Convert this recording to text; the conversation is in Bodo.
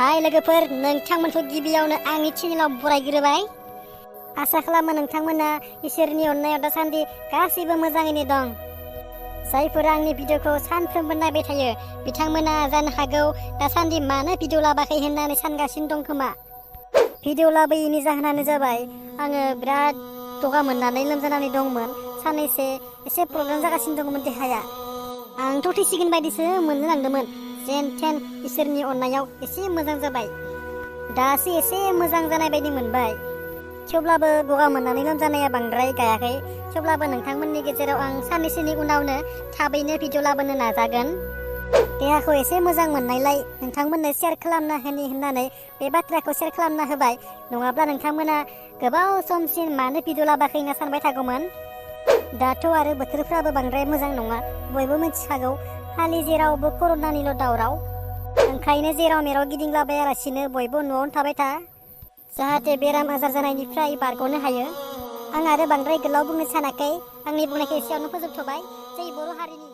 हाय लोगोफोर, नोंथांमोनखौ गिबियावनो आंनि चेनेलाव बरायग्रोबाय। आसा खालामो नोंथांमोना इसोरनि अननायाव दासान्दि गासैबो मोजाङैनो दं। जायफोरा आंनि भिडिअखौ सानफ्रोमबो नायबाय थायो बिथांमोना जानो हागौ दासान्दि मानो भिडिअ लाबाखै होननानै सानगासिनो दं खोमा। भिडिअ लाबोयैनि जाहोनानो जाबाय आङो बिराद गगा मोननानै लोमजानानै दंमोन। साननैसो एसे प्रब्लेम जागासिनो दंमोन देहाया। आंथ' थैसिगोन बायदिसो मोननो नांदोंमोन। जेन थेन इसोरनि अननायाव एसे मोजां जाबाय। दासो एसे मोजां जानाय बायदि मोनबाय। थेवब्लाबो गगा मोननानै लोमजानाया बांद्राय गायाखै। थेवब्लाबो नोंथांमोननि गेजेराव आं साननैसोनि उनावनो थाबैनो भिडिअ लाबोनो नाजागोन। देहाखौ एसे मोजां मोननायलाय नोंथांमोननो शेयार खालामना होननानै बे बाथ्राखौ शेयार खालामना होबाय। नङाब्ला नोंथांमोना गोबाव समसिम मानो भिडिअ लाबाखै होनना सानबाय थागौमोन। दाथ' आरो बोथोरफ्राबो बांद्राय मोजां नङा, बयबो मिथिखागौ। खालि जेरावबो कर'नानिल' दावराव। ओंखायनो जेराव मेराव गिदिंलाबायालासिनो बयबो न'आवनो थाबाय था, जाहाथे बेराम आजार जानायनिफ्राय बारग'नो हायो। आं आरो बांद्राय गोलाव बुंनो सानाखै। आंनि बुंनायखौ एसेयावनो फोजोबथ'बाय। जै बर' हारिनि